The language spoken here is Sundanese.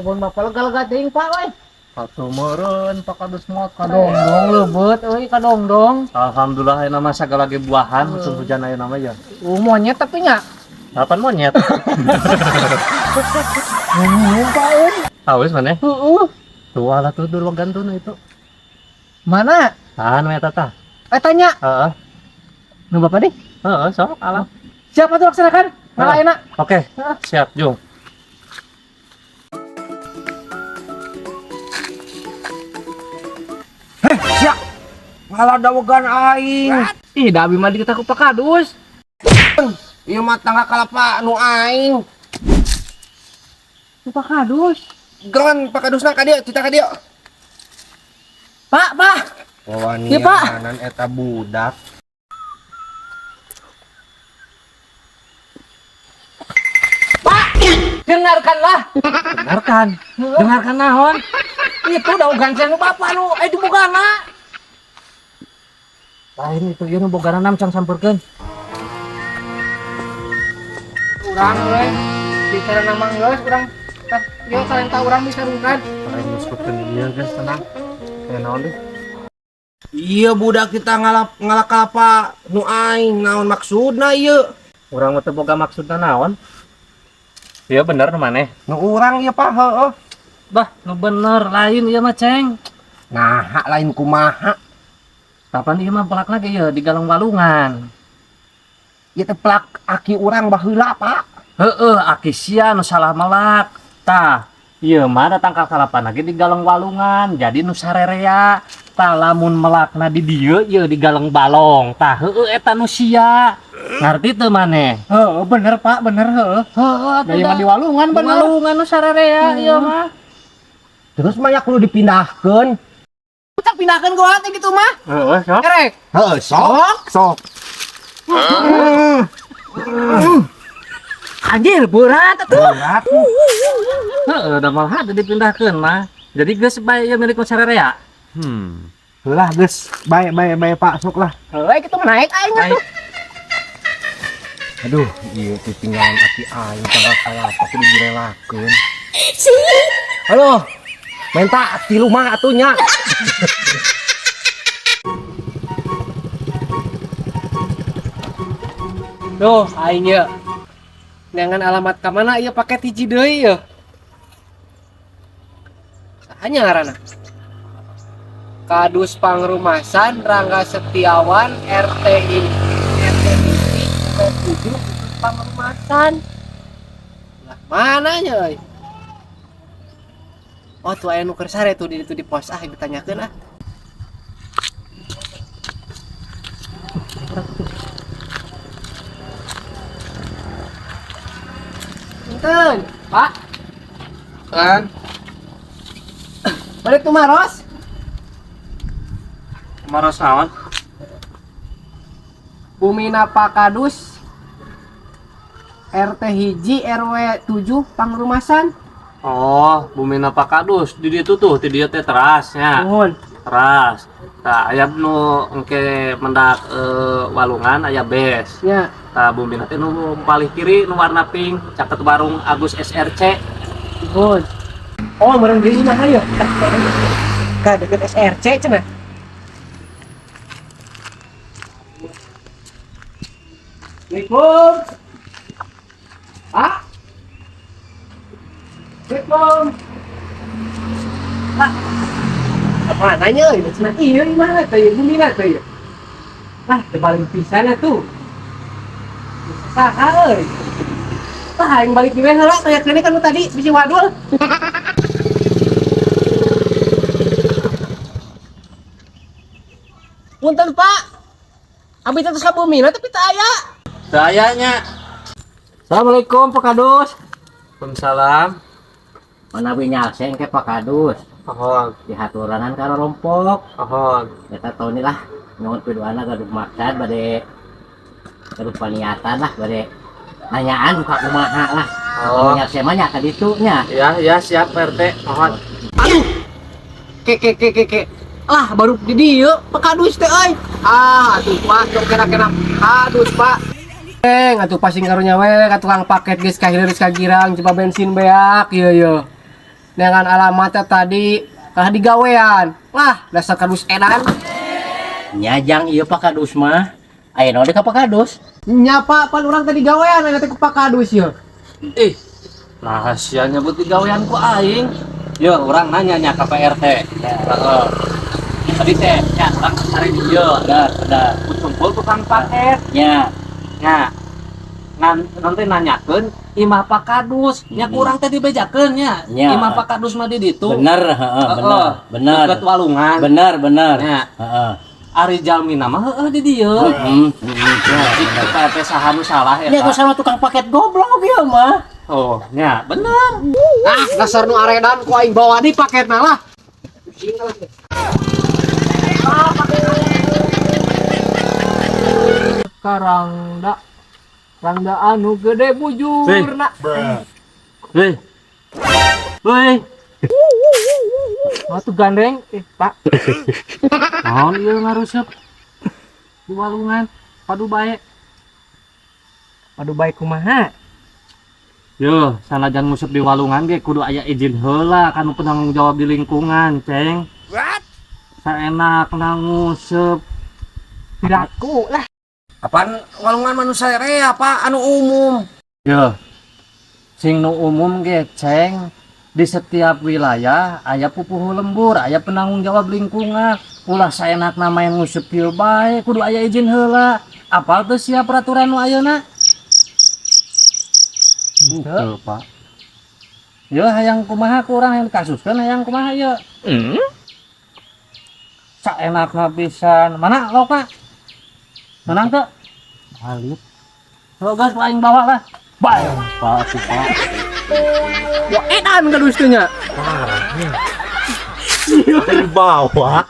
Kebun bapak lega-lega teuing Pak euy. Atuh meureun Pak Kadus mot. Kadongdong leubeut euy kadongdong. Alhamdulillah ayeuna mah sagala ge buahan musim hujan ayeuna mah ya. Monyet tapi nya. Kapan monyet? Ngomong Pak euy. Awis maneh? Heeh. Tuh alah tuh dulu gantuna itu. Mana? Tahan we eta tah. Eh tanya. Heeh. Nu bapak deh. Heeh, sok alah. Siapa tuh laksanakan? Malah enak. Oke, Heeh. siap, Jung. Siap. Ngalah dawegan aing. Ih, da abi mah dikita ku Pak Kadus. Ieu mah tangga kalapa nu aing. Ku Pak Kadus. Geron Pak Kadusna ka dieu, cita ka dieu. Pak, Pak. Wawanianan Iya, Pak. Eta budak. Pak, dengarkanlah. Dengarkan. Dengarkan naon? Itu dawegan saya nu bapak nu eh dibogana. Lain itu ieu nu bogana nam cang sampeurkeun. Urang euy. Bicara nama geus urang. Tah, ieu talenta urang disarungkan. Lain nuskeun ieu geus tenang. Kayak naon deh? Iya budak kita ngalap ngalak kalapa nu aing naon maksudna ieu? Urang mah teu boga maksudna naon? Iya bener nu maneh. Nu urang ieu Pak heueuh. Bah, nu bener lain ieu mah ceng. Nah, lain kumaha. Kapan ieu mah pelakna ge ieu di Galang Walungan. Ieu teh pelak aki urang baheula Pak. Heeh, aki sia nu salah melak. Tah, ieu mah da tangkal kalapana ge di Galang Walungan, jadi nu sarerea. Tah lamun melakna di dieu ieu di Galang Balong. Tah heueuh eta nu sia. Ngarti teu maneh? Heeh, bener Pak, bener heeh. Heeh, atuh Da ieu mah da. di Walungan Di bener. Walungan nu sarerea ieu mah. Terus mah ya kudu dipindahkeun. Cak pindahkeun gua teh gitu mah. Heeh, sok. Kerek. Heeh, sok. Sok. Anjir, berat atuh. Berat. Heeh, da malah hade dipindahkeun mah. Jadi geus bae ieu milik nu sarerea. Lah geus, bae bae bae Pak, sok lah. Heuh, kitu mah naik aing atuh. Naik. Aduh, ieu teh tinggalan aki aing tanggal kalapa kudu direlakeun. Halo. Minta tilu mah atuh nya. Duh, aing ye. Neangan alamat ka mana ieu paket hiji deui ye. Saha nya ngaranna? Kadus Pangrumasan Rangga Setiawan RT ini RT hiji RT 7 Pangrumasan. Lah mana nya euy? Oh, tuh aya nu keur sare tuh di ditu di pos ah ditanyakeun ah. Punten, Pak. Kan? Balik tuh Maros. Maros naon? Bumi Napa Kadus RT hiji RW 7 Pangrumasan. Oh, bumi Napa Kadus di ditu tuh, di dieu teh teras nya. Nuhun. Teras. Tah aya nu engke mendak walungan aya bes. Nya. Tah bumi teh nu palih kiri nu warna pink caket warung Agus SRC. Nuhun. Oh, meureun deui mah aya. Ka deket SRC cenah. Assalamualaikum. Pak. Assalamualaikum. Pak. Apa nanya euy? Cenah ieu imah teh ieu bumina teh ieu. Lah, teu paling pisan atuh. Saha euy? Tah aing balik di we heula teh kene kan nu tadi bisi wadul. Punten Pak. Abi teh tos ka bumina tapi teu aya. Teu aya nya. Assalamualaikum Pak Kadus. Waalaikumsalam. Mana abi nyalseng ke Pak Kadus Ohon, dihaturanan ka rompok ohon. eta tahun ini lah nyuhun piduana gaduh maksad bade gaduh paniatan lah bade nanyaan buka kumaha lah. Oh. Nyalseng mah nya ka ditu nya. Ya, ya siap Pak RT. Mohon. Aduh. Ke ke ke ke ke. Lah baru di dieu Pak Kadus teh euy. Ah, atuh Pak, tong kena-kena Kadus Pak. Eh, atuh pasing karunya we ka tukang paket geus ka hilir geus ka girang coba bensin beak ieu ieu. Dengan alamatnya tadi kalah digawean. Lah, dasar kadus edan. Nya, Jang, ieu Pak Kadus mah. Aya naon ka Pak Kadus? Nya, Pak, pan urang tadi gawean aya teh ku Pak Kadus ya. Ih, rahasia nyebut digawean ku aing. Yo, urang nanya nya ka Pak RT. Heeh. Tadi teh, nya urang cari di dieu. Benar, benar. Kumpul tukang paket. Nya. Nya. Ngan, nanti nanyakeun imah Pak Kadus. Nya kurang teh dibejakeun nya. Nya. Imah Pak Kadus mah di ditu. Bener, heeh, bener. Bener. Deket walungan. Bener, bener. Nya. Heeh. Ari jalmina mah heueuh di dieu. Heeh. Ya, cik Pak RT saha nu salah Ini eta? aku sama tukang paket goblok ya mah. Oh, nya bener. Ah, dasar nu aredan ku aing bawa di paketna lah. Pusing lah. Karangda. Rangda anu gede bujurna. Hei. Hei. Matu gandeng, eh Pak. Naon ieu ngarusep di walungan padu bae. Padu bae kumaha? Yo, sanajan nguseup di walungan ge kudu aya izin heula kanu penanggung jawab di lingkungan, Ceng. What? Saenakna nguseup. Piraku lah. Apaan walungan manusia rea, Pak, anu umum. Yo. Sing nu umum ge, Ceng. Di setiap wilayah aya pupuhu lembur, aya penanggung jawab lingkungan. Ulah saenakna main nguseup kieu bae, kudu aya izin heula. Apal teu sia peraturan nu ayeuna? Henteu, Pak. Yo hayang kumaha ku urang hayang dikasuskeun hayang kumaha ieu? Saenakna pisan. Mana laukna? Menang teu? Alit. Lo gas aing bawa lah. Bae, Pak, atuh, Pak. Wah, edan kadus teh nya. Dibawa.